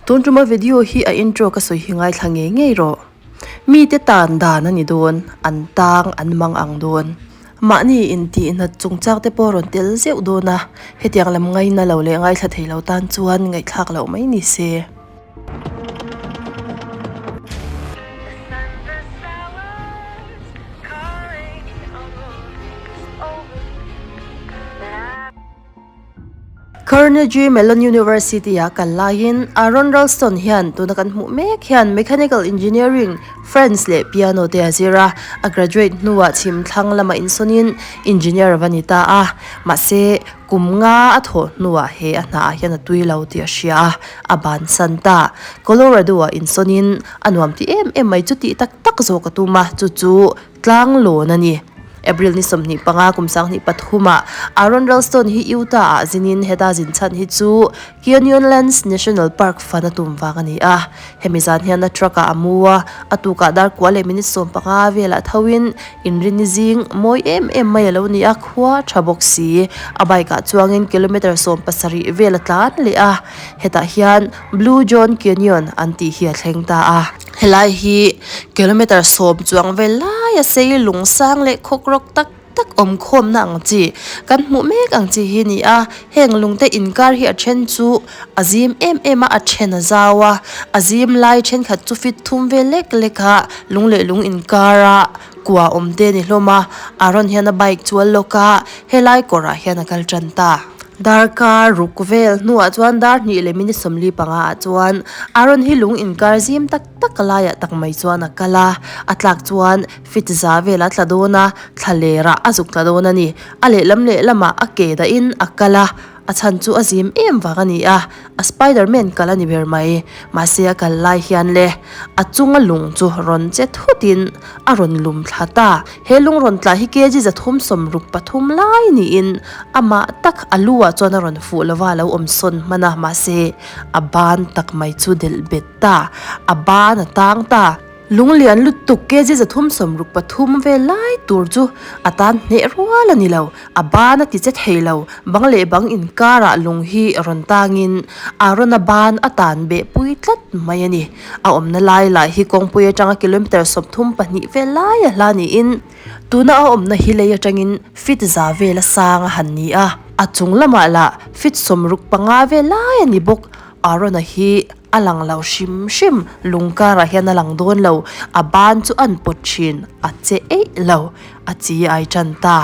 Tun tuma video hi a intro ka sawi hi ngaithla ngei ngei rawh. Mite tan dan a ni dawn, an tang an mang ang dawn. Mahni intih nat chungchang te pawh rawn tel zeuh dawn a, hetiang lam ngaina lo leh ngaithla thei lo tan chuan ngaihthlak loh mai ni se. Carnegie Mellon University-a kal laiin Aaron Ralston hian tuna kan hmuh mek hian Mechanical Engineering, French leh Piano te a zir a, a graduate hnuah chhim thlang lamah insawnin engineer a va ni ta a. Mahse, kum nga a thawh hnuah he a hnaah hian a tui lo tih a hria a, a bansan ta. Colorado-ah insawnin a nuam ti em em mai chu tih tak tak zawk a tum a, chu chu Tlanglawn a ni. April ni 25 kum 2003 ah Aaron Ralston hi Utah ah zinin heta zin chhan hi chu Canyonlands National Park fan a tum vang a ni a. Hemi zan hian a truck ah a mu a, a tukah dar kua leh minute 15 velah thoin inrinni zing mawi em em mai a lo ni a, khua tha bawk si. A bike ah chuangin kilometre 17 vel a tlan leh a, hetah hian Blue John Canyon an tih hi a thleng ta a. Helai hi kilometer sawm chuang vel laia sei lung sang leh khawkrawk tak tak awm khawmna ang chi kan hmuh mek ang chi hi a ni a. Heng lungte inkar hi a then chu a zim em em a, a then a zau a. A zim lai thenkhat chu fit thum vel lek lek a lung leh lung inkara kua awm te a ni hlawm a. Aaron hian a bike chu a lock a, helai kawrah hian a kal tan ta. Darkar ruk vel hnuah chuan dar hnih leh minute 45 ah chuan Aaron hi lung inkar zim tak tak laiah tak mai chuan a kal a, a tlak chuan fit za vel a tla dawn a, thla lerah a zuk tla dawn a ni. A lehlam lehlamah a ke dahin a kal a, a chhan chu a zim em vang a ni a, a Spiderman kal a ni ber mai. Mahse a kal lai hian le a chunga lung chu rawn che thutin a rawn lum thla ta. He lung rawn tlah hi kg 363 lai niin amah tak a lu ah chuan a rawn fuh lova a lo awm sawn hman a, mahse a ban tak mai chu delh bet ta, a ban a tang ta. Lung lian lutuk kg 363 vel lai tur chu a tan hneh rual a ni lo, a ban a ti che thei lo, bang leh bang inkarah lung hi rawn tangin Aaron-a ban a tan beh pui tlat mai a ni. A awmna lai lah hi kawngpui atanga kilometre 32 vel laia hla niin tuna a awmna hi lei atangin feet za vela sang a han ni a, a chung lamah lah feet 65 vel lai a ni bawk. Aaron-a hi a lang lo hrim hrim, lung karah hian a lang dawn lo, a ban chu an pawt thin, a che eih lo, a chi ai tan ta,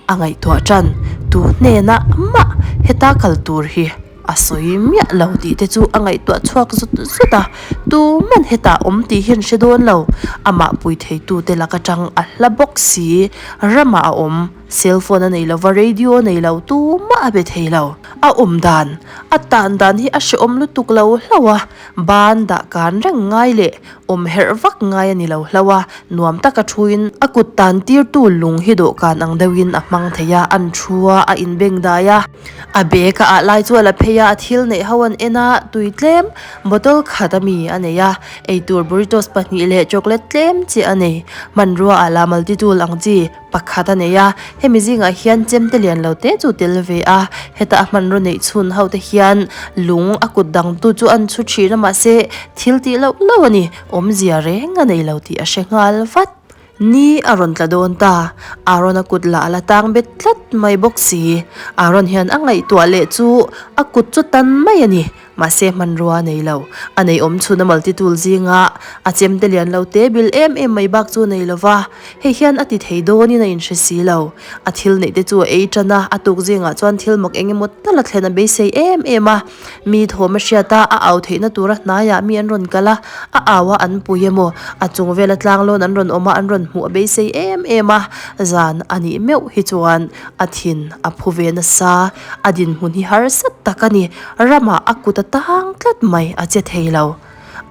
a ngaihtuah tan, tu hnenah mah heta kal tur hi. A sawi miah lo tih te chu a ngaihtuah chhuak zut zut a, tuman hetah awm tih hi an hre dawn lo. Amah pui theitu te lak atang a hla bawk si, ramah a awm, cell phone a nei lo va, radio a nei lo, tumah a be thei lo. A awm dan, a tan dan hi a hrehawm lutuk lo hlauh a, ban dah kan reng ngai leh awm herh vak ngai a ni lo hlauh a, nuam taka thuin a kut tan tirtu lung hi dawhkan ang deuhin a hmang thei a, an thu a, a inbeng dai a. A bag a ah lai chu a la phei a, a thil neih ho an en a, tui tlem bottle khat a mi a nei a, eitur burritos pahnih leh chocolate tlem chi a nei. Hmanrua ah lah multi tool ang chi pakhat a nei a, hemi zingah hian chemte lian lo te chu tel ve a, heta a hmanraw neih chhun ho te hian lung a kut dang tu chu an chhu thin a mahse thil tih loh loh a ni, awmzia reng a nei lo tih a hre nghal vat. Ni a rawn tla dawn ta, Aaron-a kut lah a la tang bet tlat mai bawk si. Aaron hian a ngaihtuah leh chu a kut chu tan mai a ni. Mahse hmanrua a nei lo. A nei awm chhun a multi tool zinga a chemte lian lo te bil em em mai bak chu a nei lo va, hei hian a ti thei dawnin a inhre si lo. A thil neih te chu a ei tan a, a tuk zingah chuan thil mak eng emaw tal a thlen a beisei em em a. Mi thawm a hriat a, a au theihna tura hnaiah mi an rawn kal a, a au a an pui emaw, a chung vela tlanglawn an rawn awm a, an rawn hmuh a beisei em em a, zan a nih meuh hi chuan a thin a phu ve nasa, a dinhmun hi harsa tak a ni, ramah a kut a tang tlat mai a che thei lo,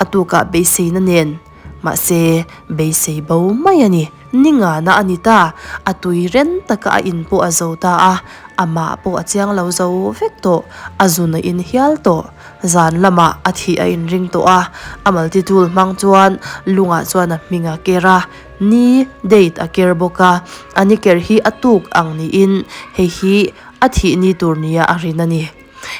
a tukah beiseina nen, mahse beisei bo mai a ni. Ni ngana a ni ta, a tui ren taka a in pawh a zo ta a, amah pawh a chiang lo zo vek tawh, a zun a in hial tawh. Zan lamah a thih a inring tawh a, a multi tool hmang chuan lungah chuan a hming a ker a, ni, date, a ker bawk a, a ni ker hi a tuk ang niin hei hi a thih ni tur nia a rin a ni.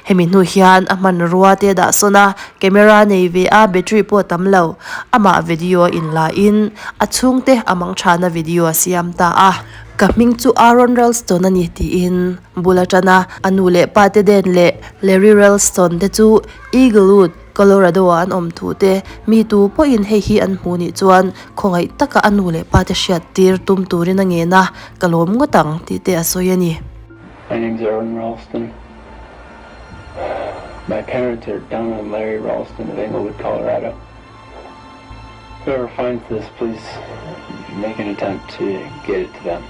Hemi hnu hian a hmanrua te a dah sawn a, camera nei ve a battery pawh a tam lo. Amah video a inla in a chhungte a mangthana video a siam ta a. Ka hming chu Aaron Ralston a ni tiin bul a tan a, a nu leh pa te Dan leh Larry Ralston te chu Eaglewood, Colorado ah an awm thu te, mi tu pawhin hei hi an hmuh nih chuan khawngaih taka a nu leh pa te hriat tir tum turin a ngen a, ka lawm ngawt ang tih te a sawi a ni. My name's Aaron Ralston. My parents are Donna and Larry Ralston of Englewood, Colorado. Whoever finds this, please make an attempt to get it to them.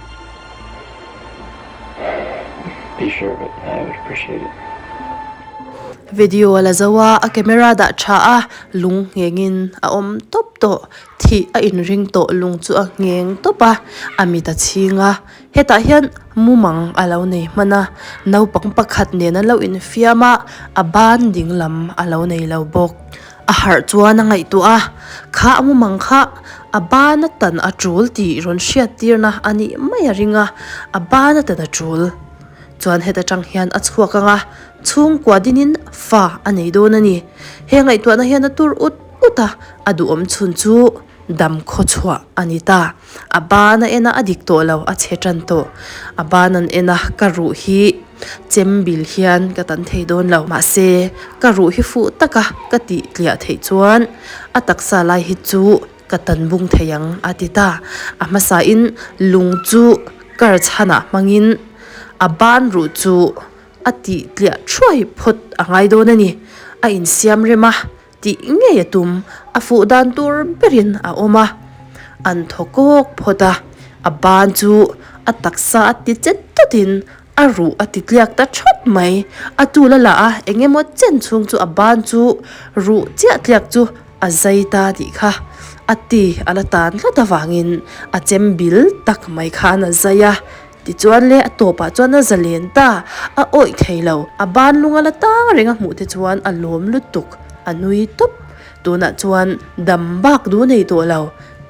Be sure of it. I would appreciate it. Video a la zo a, a camera dah tha a, lung nghengin a awm tawp tawh. Thih a inring tawh lung chu a ngheng tawp a, a mit a chhing a. Hetah hian mumang a lo nei hman a, naupang pakhat nen an lo infiam a, a ban ding lam a lo nei lo bawk. A harh chuan a ngaihtuah a, kha a mumang kha a ban a tan a tul tih rawn hriat tirna a nih mai a ring a, a ban a tan a tul chuan heta tang hian a chhuak ang a, chhungkua dinin fa a nei dawn a ni. He ngaihtuahna hian a tur ut ut a, a duhawm chhun chu dam khaw chhuah a ni ta. A ban a en a, a dik tawh lo, a chhe tan tawh. A ban an en a, ka ruh hi chem bil hian ka tan thei dawn lo. Mahse, ka ruh hi fuh taka ka tih tliah theih chuan a taksa lai hi chu ka tan bung thei ang a ti ta. A hmasain lung chu kar chhanah hmangin a ban ruh chu a tih tliah thuai phawt a ngai dawn a ni. A insiam rem a, Tih ngei a tum, a fuh dan tur berin a awm a, an thaw kawk phawt a, a ban chu a taksa a ti chet tawtin a ruh a ti tliak ta thawt mai, a tul a la a, eng emaw chen chhung chu a ban chu ruh chiah tliak chu a zai ta tih kha a ti a la tan tlat avangin a chem bil tak mai khan a zai a. Tichuan le a tawpah chuan a zalen ta, a awih thei lo. A ban lung a la tang reng a hmuh te chuan a lawm lutuk, a nui tawp. Tunah chuan dam bak duh nei tawh lo.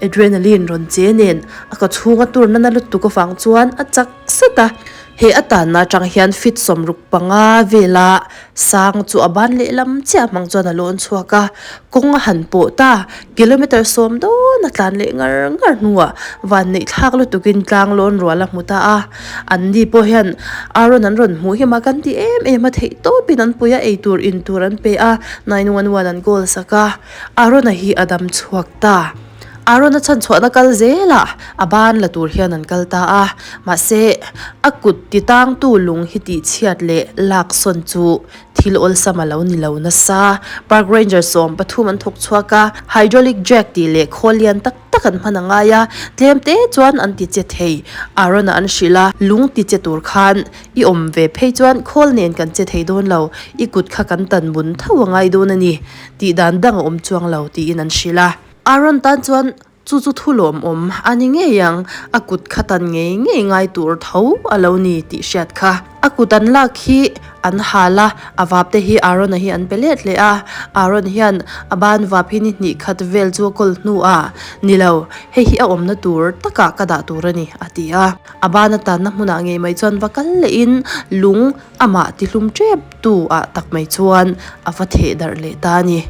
Adrenaline rawn che nen a ka chhung a tur nana lutuk avang chuan a chak sat a. He a tanna atang hian feet 65 vela sang chu a ban lehlam chiah hmang chuan a lawn chhuak a, kawng a han pawh ta. Kilometre sawm dawn a tlan leh ngar ngar hnuah van neih thlak lutukin tlang lawn rual a hmu ta a, an ni pawh hian Aaron an rawn hmuh hi mah kan ti em em a, theih tawpin an pui a, eitur intur an pe a, 911 an call sak a, Aaron-a hi a dam chhuak ta. Aaron-a chhanchhuahna kal zelah a ban la tur hian an kal ta a, mahse a kut ti tangtu lung hi tihchhiat leh lak sawn chu Thil awlsam a lo ni lo nasa. Park ranger 13 an thawk chhuak a, hydraulic jack tih leh khawl lian tak tak an hman a ngai a, tlem te chuan an ti che thei. Aaron-a an hrilh a, lung ti che tur khan i awm ve phei chuan khawl nen kan che thei dawn lo, i kut kha kan tan bun tho a ngai dawn a ni, tih dan dang a awm chuang lo tiin an hrilh a. Aaron tan chuan Chu chu thu lawmawm a ni ngei ang, a kut kha tan ngei ngei ngai tur tho a lo ni tih hriat kha. A kut an lak hi an hal a, a vap te hi Aaron-a hi an pe let leh a, Aaron hian a ban vap hi ni hnih khat vel chu a kawl hnu a, Ni lo, hei hi a awmna tur takah ka dah tur a ni, a ti a. A ban a tanna hmunah ngei mai chuan va kal lehin lung amah tihlum tep tu ah tak mai chuan a va theh darh leh ta a ni.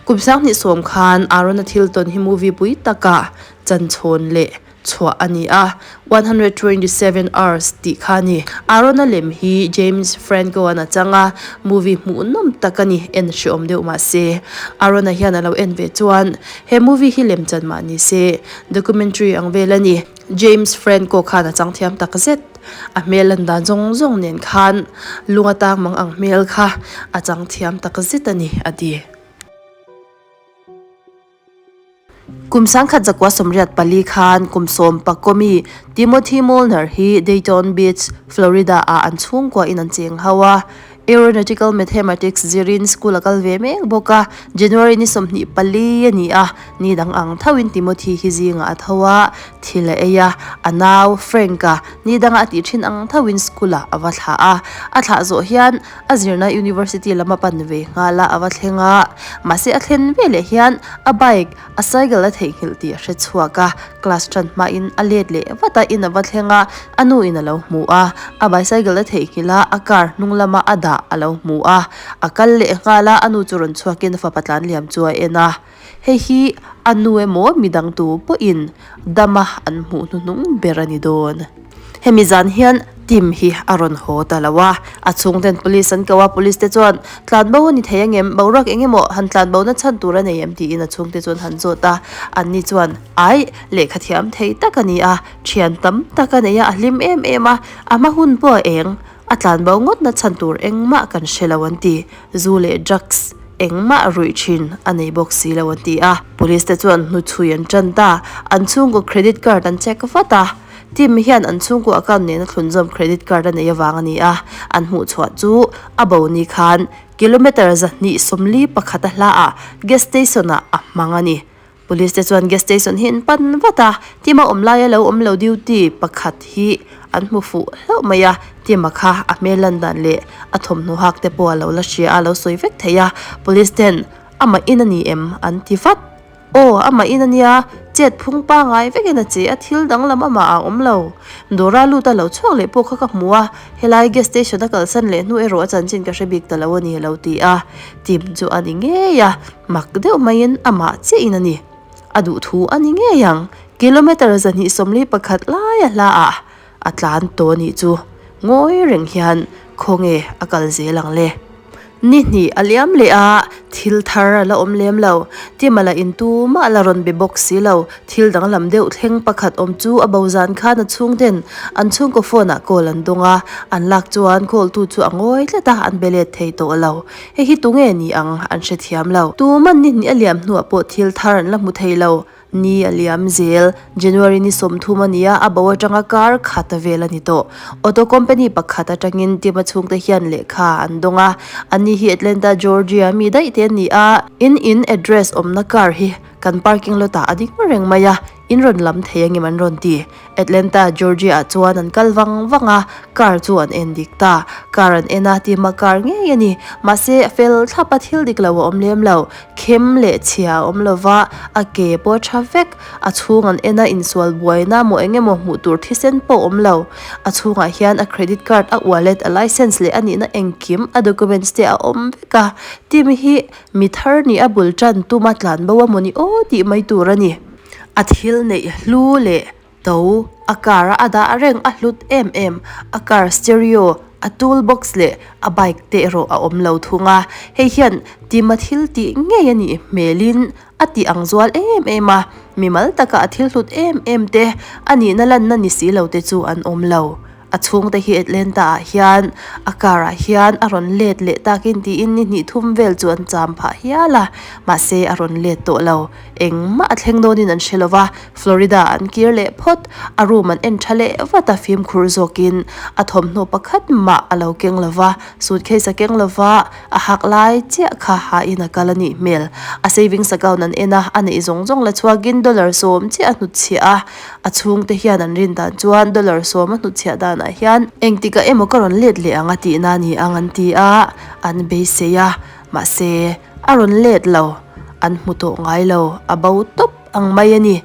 Kum 2010 khan Aaron-a thil tawn hi movie pui takah chanchhawn leh chhuah a ni a, 127 Hours tih kha a ni. Aaron-a lem hi James Franco-a'n a chang a, movie hmuhnawm tak a ni, en hreawm deuh mah se. Aaron-a hian a lo en ve chuan he movie hi lem chan mah ni se, documentary ang vel a ni. James Franco khan a chang thiam tak zet. A hmel lan dan zawng zawng nen khan lung atang mang ang hmel kha a chang thiam tak zet a ni, a ti. Kum 1984 khan kum 11 mi Timothy Molnar hi Dayton Beach, Florida ah an chhungkua in an cheng ho a. Aeronautical Mathematics zirin school a kal ve mek bawk a, January ni 24 a ni a, ni dang ang thoin Timothy hi zingah a tho a, thil a ei a, a nau Frank-a ni danga a tih thin ang thoin school-ah a va thlah a, a thlah zawh hian a zirna University lam a pan ve nghal a, a va thleng a, mahse a thlen veleh hian a bike a cycle a theihnghilh tih a hre chhuak a. Class ṭan hmain a let leh vat a, in a va thleng a, a nu in a lo hmu a, a bicycle a theihnghilh a, a car hnung lama a dah a lo hmu a, a kal leh nghal a, a nu chu rawn chhuakin a fapa tlan liam chu a en a, hei hi a nu emaw midang tu pawhin dama an hmuh hnuhnung ber a ni dawn. Hemi zan hian Tim hi a rawn haw ta lo a, a chhungten police an ko a, police te chuan tlan bo a ni thei angem, boruak eng emaw han tlan bo na chhan tur a nei em tiin a chhungte chuan han zawt a, anni chuan ai lehkha thiam thei tak a ni a, thian tam tak a nei a, a hlim em em a, a hma hun pawh a eng, a tlan bo ngawt na chhan tur engmah kan hre lo an ti, zu leh drugs engmah ruih thin a nei bawk si lo an ti a, police te chuan hnuchhui an tan ta, an chhungkaw credit card an check vat a. Tim hian an chhungkaw account nena thlunzawm credit card a neih avang a ni a, an hmuh chhuah chu a bo ni khan kilometre 241 a hla ah gas station ah a hmang a ni. Police te chuan gas station hi an pan vat a, Tim a awm laia lo awm lo duty pakhat hi an hmu fuh hlauh mai a, Tim a kha a hmel lan dan leh a thawmhnaw hak te pawh a lo la hria a, a lo sawi vek thei a, police ten amah in a ni em an ti vat. Aw, amah in a nia, chet phung pangai vekin a che a, thil danglam amah ah a awm lo. Dawra lut a lo chhuak leh pawh kha ka hmu a, helai gas station a kalsan leh hnu erawh a chanchin ka hre bik ta lo a ni a lo ti a. Tim chu a ni ngei a, mak deuh maiin amah chiah in a ni. A duhthu a ni ngei ang, kilometre 241 lai a hla ah a tlan tawh a nih chu ngawi reng hian khawnge a kal zel ang le. Ni hnih a liam leh a, thil thar a la awm lem lo. Tima lah in tumah a la rawn be bawk si lo. Thil danglam deuh thleng pakhat awm chu a bo zan khan a chhungten an chhungkaw phone ah call an dawng a, an lak chuan call tu chu a ngawi tlat a, an be let thei tawh lo. Hei hi tunge ni ang an hrethiam lo. Tuman ni hnih a liam hnuah pawh thil thar an la hmu thei lo. Ni a liam zel. January ni 30 a ni a, a bo atanga kar khat a vel a ni tawh. Auto company pakhat atangin Tima chhungte hian lehkha an dawng a. Ani hi Atlanta, Georgia mi daih te a ni a. In in address awmna car hi kan parking lot ah a ding reng mai a, in rawn lam thei angem an rawn ti. Atlanta, Georgia ah chuan an kal vang vang a, car chu an en dik ta. Car an en a, Tima car ngei a ni. Mahse, fel thlap a thil dik lo a awm lem lo. Khem leh chhia a awm lo va, a ke pawh a tha vek. A chhung an en a, insual buaina maw eng emaw hmuh tur thisen pawh a awm lo. A chhungah hian a credit card, a wallet, a licence leh a nihna engkim a documents te a awm vek a. Tim hi mi thar nih a bul tan tuma tlan bo a mawni aw tih mai tur a ni. A thil neih hlu leh to a car a a dah reng a hlut em em a car stereo a tool box leh a bike te erawh a awm lo thung a hei hian tima thil tih ngei a nih hmelin a tih ang zual em em a mimal taka a thil hlut em em te a nihna lanna ni si lo te chu an awm lo. A chhungte hi Atlanta ah hian a car ah hian a rawn let leh takin tiin ni hnih thum vel chu an cham phah hial a, mahse a rawn let tawh lo. Engmah a thleng dawnin an hre lo va, Florida an kir leh phawt, a room an en tha leh vat a, fimkhur zawkin a thawmhnaw pakhat mah a lo keng lo va, suitcase a keng lo va, a hak lai chiah kha hain a kal a nih hmel. A savings account an en a, a neih zawng zawng la chhuakin dollar 10 chiah a hnutchhiah a. A chhungte hian an rin dan chuan dollar 10 a hnutchhiah danah hian engtikah emaw ka rawn let leh ang a tihna a ni ang an ti a, an beisei a, mahse a rawn let lo, an hmu tawh ngai lo, a bo tawp ang mai a ni.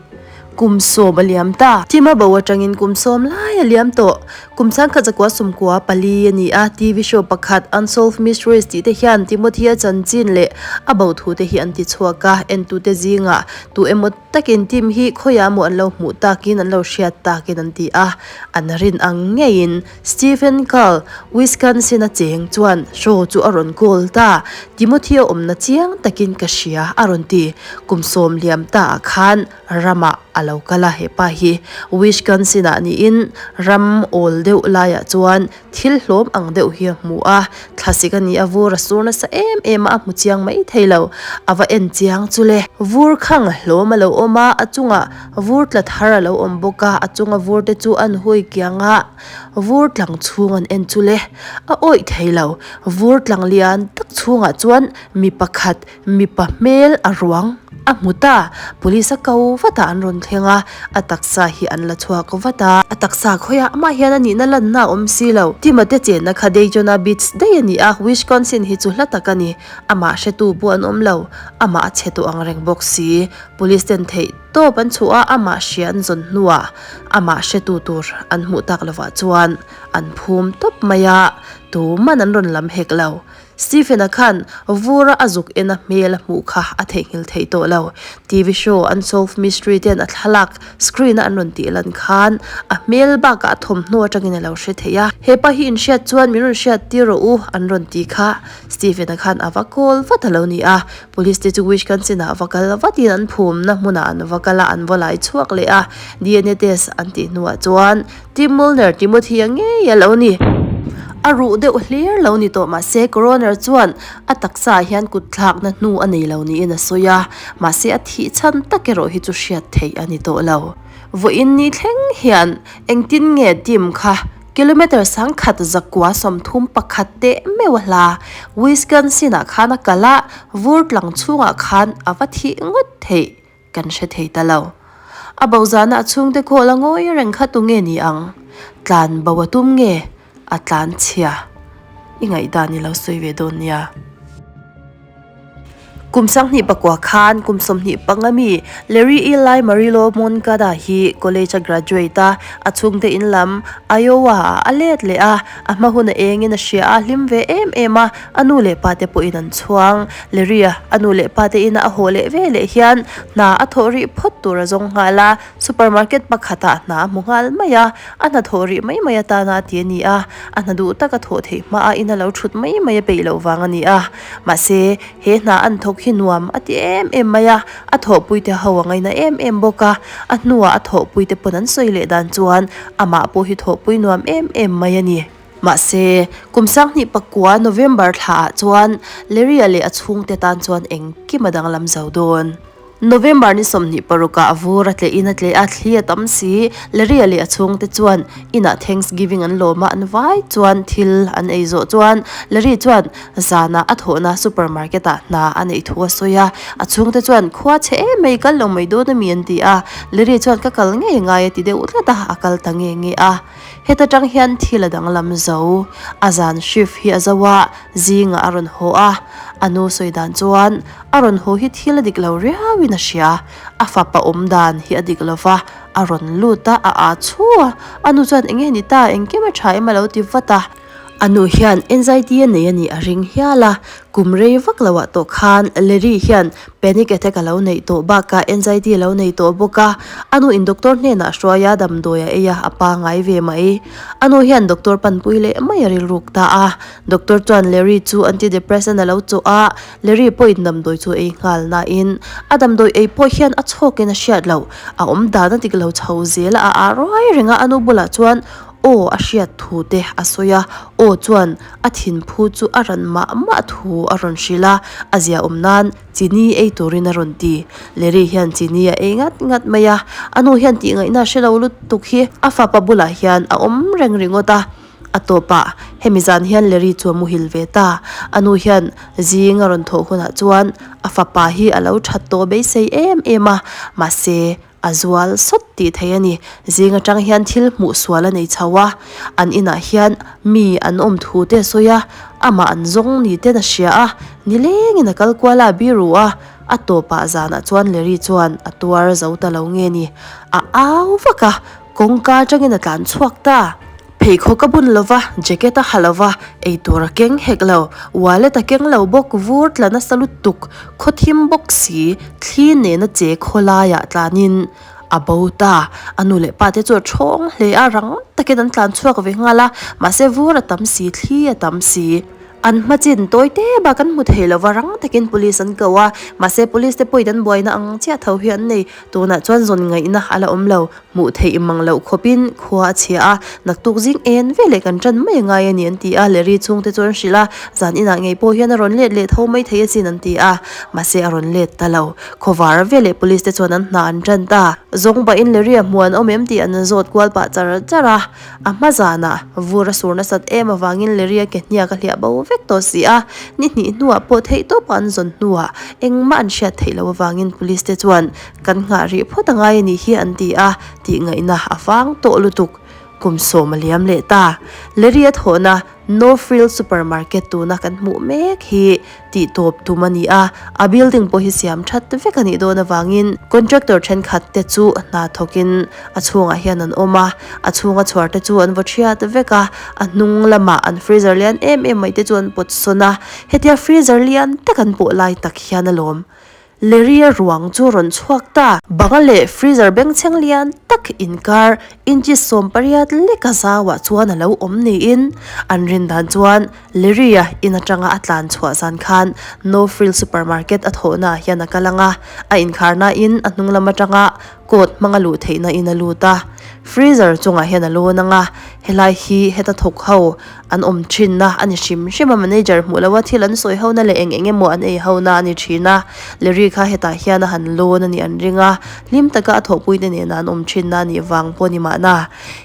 Kum 10 a liam ta. Thim a bo atangin kum 10 lai a liam tawh. Kum 1994 a ni a, TV show pakhat Unsolved Mysteries tih te hian Timothy-a chanchin leh a bo thu te hi an ti chhuak a, entute zingah tu emaw Takin team hi khawiah maw an lo hmuh takin an lo hriat takin an ti a, an rin ang ngeiin Stephen Carl, Wisconsin a cheng chuan show chu a rawn call ta, Timothy a awmna chiang takin ka hria a rawn ti. Kum 10 liam ta ah khan ramah a lo kal a hepa hi Wisconsin ah niin ram awl deuh laiah chuan thil hlawm ang deuh hi a hmu a, thlasik a ni a vur a sur nasa em em a, a hmu chiang mai thei lo, a va en chiang chu le. Vur khang hlawm a lo awm a, a chungah vur tla thar a lo awm bawk a, a chunga vur te chu an hui kiang a, vur tlang chhung an en chu le, a awih thei lo, vur tlang lian tak chhungah chuan mi pakhat mipa hmel a ruang. A hmu ta, police a ko vat a an rawn thleng a, a taksa hi an la chhuak vat a. A taksa khawiah amah hian a nihna lanna a awm si lo. Tima te chenna kha Daytona Beach daih a ni a, Wisconsin hi chu hla tak a ni. Amah hretu pawh an awm lo, amah a chhe tawh ang reng bawk si. Police ten theih tawp an chhuah a, amah hria an zawn hnuah amah hretu tur an hmuh tak lovah chuan an phum tawp mai a, tuman an rawn lam hek lo. Stephen-a khan vura a zuk ena hmel a hmuh kha a theihnghilh theih tawh lo. TV show Unsolved Mystery ten a thlalak screen a an rawn tih lan khan a hmel bakah a thawmhnaw atangin a lo hre thei a. He pa hi inhriat chuan min rawn hriat tir rawh u an rawn ti kha Stephen-a khan a va call vat a lo ni a. Police te chu Wisconsin-ah va kal vatin an phumna hmunah an va kal a, an va lai chhuak leh a. DNA test an tih hnuah chuan Tim Mulner Timothy-a ngei a lo ni. A ruh deuh hlir lo ni tawh mahse coroner chuan a taksaah hian kut thlakna hnu a nei lo niin a sawi a, mahse a thih chhan tak erawh hi chu hriat theih a ni tawh lo. Vawiin ni thleng hian engtin nge Tim kha kilometre sangkhat zakua 31 teh meuh a hla Wisconsin-ah khan a kal a, vur tlang chhungah khan a va thih ngawt theih Kan hre thei ta lo. A bo zana a chhungte khawl a ngawi reng kha tu nge ni ang? Tlan bo a tum nge? A tlan chhia. I ngaihdan i lo sawi ve dawn nia. Kum 29 khan kum 25 mi Larry Eli Marillo Moncada hi college a graduate a, a chhungte in lam Iowa ah a let leh a, a hma hun a engin a hria a, hlim ve em em a, A nu leh pa te pawhin an chhuang. Leria, a nu leh pa te ina a haw leh ve leh hian hna a thawh rih phawt tur a zawng nghal a, supermarket pakhatah hna a hmu nghal mai a, a hna thawh rih mai mai atana a ti a ni a, a hna duh taka thawh theih hmaa ina lo thut mai mai a peih loh vang a ni a. Mahse, he hna an thawk hi nuam a ti em em mai a, a thawhpuite ho a ngaina em em bawk a, a hnuah a thawhpuite pawn an sawi leh dan chuan amah pawh hi thawhpui nuam em em mai a ni. Mahse, kum 2009 November thlaah chuan Leria leh a chhungte tan chuan engkim a danglam zo dawn. November ni 26 ah vur a tleh in a tleh a, thli a tam si. Leria leh a chhungte chuan inah Thanksgiving an lawm a, an vai chuan thil an ei zawh chuan Larry chuan zanah a thawhna supermarket ah hna a neih thu a sawi a. A chhungte chuan khua chhe em mai kal lo mai dawn a mi an ti a. Larry chuan ka kal ngei ngai a ti deuh tlat a, a kal ta nge nge a. Heta tang hian thil a danglam zo. A zan shift hi a zo a, zingah a rawn haw a. A nu sawi dan chuan a rawn haw hi thil a dik lo riauin a hria. A fapa awm dan hi a dik lo va, a rawn lut a, a aa chhu a. A nu chuan eng nge ni ta, engkim a tha em a lo ti vat a. A nu hian anxiety a nei a nih a ring hial a, kum rei vak lo ah tawh khan Larry hian panic attack a lo neih tawh bakah anxiety a lo nei tawh bawk a, a nu in doctor hnenah hruai a damdawi a ei a, a pangai ve mai. A nu hian doctor panpui leh mai a rilruk ta a, doctor chuan Larry chu antidepressant a lo chawh a, Larry pawhin damdawi chu ei nghal nain a damdawi ei pawh hian a chhawkin a hriat loh, a awm dan a dik lo chho zel a, a ah ruai reng a, a nu bulah chuan Aw a hriat thu te a sawi a, aw chuan a thinphu chu a ran mah mah thu a rawn hrilh a, a ziaawm nan chini ei turin a rawn ti. Larry hian chini a ei ngat ngat mai a, a nu hian tihngaihna a hre lo lutuk hi a fapa bulah hian a awm reng ringawt a. A tawpah hemi zan hian Larry chu a muhil ve ta. A nu hian zing a rawn thawh hunah chuan a fapa hi a lo that tawh beisei em em a, mahse A zual sawt tih theih a ni. Zing atang hian thil hmuh sual a nei chho a, an inah hian mi an awm thu te a sawi a, amah an zawng ni ten a hria a, nilengin a kal kual a, a biru a, a tawpah zanah chuan Larry chuan a tuar zo ta lo nge ni. A au vak a, kawngka atangin a tlan chhuak ta. Pheikhawk a bun lova, jacket a ha lova, eitur a keng hek lo, wallet a keng lo bawk, vur tla nasa lutuk, khawthim bawk si, thli nena che khawlaiah tlanin a bo ta. A nu leh pa te chu a thawng hle a, rang takin an tlan chhuak ve nghal a, mahse vur a tam si, thli a tam si. An hma chin tawi te bak an hmu thei lova, rang takin police an ko a, mahse police te pawhin an buaina ang chiah tho hi an nei. Tunah chuan zawn ngaihna a la awm lo. Hmuh theih mang loh khawpin khua a chhia a, naktuk zing en veleh kan tan mai a ngai a ni an ti a, Larry chhungte chu an hrilh a, zan inah ngei pawh hian a rawn let leh tho mai thei asin an ti a, mahse a rawn let ta lo. Khawvar veleh police te chuan an hna an tan ta. Zawng pahin Larry a hmu an awm em tih an zawt kual pah char char a, a hma zanah vur a sur nasat em avangin Larry a ke hniak a hliah bo vek. vek tawh si a, ni hnih hnuah pawh theih tawpa an zawn hnuah engmah an hriat theih loh avangin police te chuan kan nghah rih phawt a ngai a nih hi an ti a, tih ngaihna a vang tawh lutuk. Kum sawm a liam leh ta. Larry a thawhna No Frill Supermarket tuna kan hmuh mek hi tih tawp tum a ni a, a building pawh hi siam that vek a nih dawn avangin contractor thenkhat te chu hna thawkin a chhungah hian an awm a, a chhunga chhuar te chu an vaw thiat vek a, a hnung lamah an freezer lian em em mai te chu an pawt sawn a, hetia freezer lian tak an pawh lai tak hian alawm. Leria ruang chu rawn chhuak ta. Banga leh freezer bengchheng lian tak inkar inches 18 leka zauah chuan a lo awm niin an rin dan chuan Leria in atanga a tlan chhuah zan khan No Frill Supermarket a thawhnaah hian a kal ang a, a inkharnain a hnung lam atanga coat hmanga luh theihna in a lut a, freezer chungah hian a lawn ang a, helai hi heta thawk ho an awm thinna a ni hrim hrim a, manager hmuh loha thil an sawi hona leh eng eng emaw an ei hona a ni thin a, Larry kha hetah hian a han lawn a nih an ring a, hlim taka a thawhpuite nena an awm thinna a nih vang pawh a ni mahna,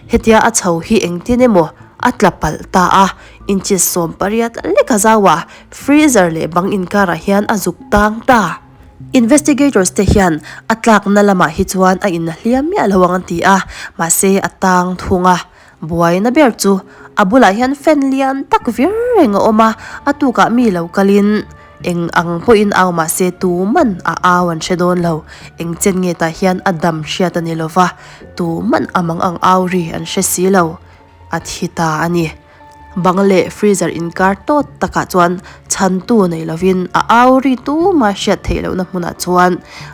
hetia a chho hi engtin emaw a tla palh ta a, inches 18 leka zauah freezer leh bang inkarah hian a zuk tang ta. Investigators te hian a tlakna lamah hi chuan a inna hliam miah lo ang an ti a, mahse a tang thung a. Buaina ber chu a bulah hian fan lian tak vir reng a awm a, a tukah mi lo kalin eng ang pawhin au mahse tuman a au an hre dawn lo. Eng chen nge tah hian a dam hriat a ni lo va, tuman a mang ang au ri an hre si lo. A thi ta a ni. Bang leh freezer inkar tawt takah chuan chhantu nei lovin a au ri tuma hriat theih lohna hmunah chuan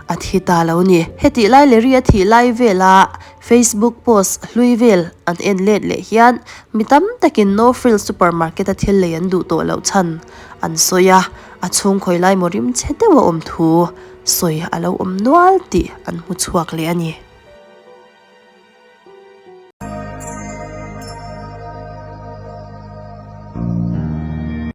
a thi ta lo ni. Hetih lai leh ri a thih lai vela Facebook post hlui vel an en let leh hian mi tam takin No Frills supermarket a thil lei an duh tawh loh chhan an sawi a, a chhung khawi lai maw rim chhe deuh a awm thu sawi a lo awm nual tih an hmu chhuak leh a ni.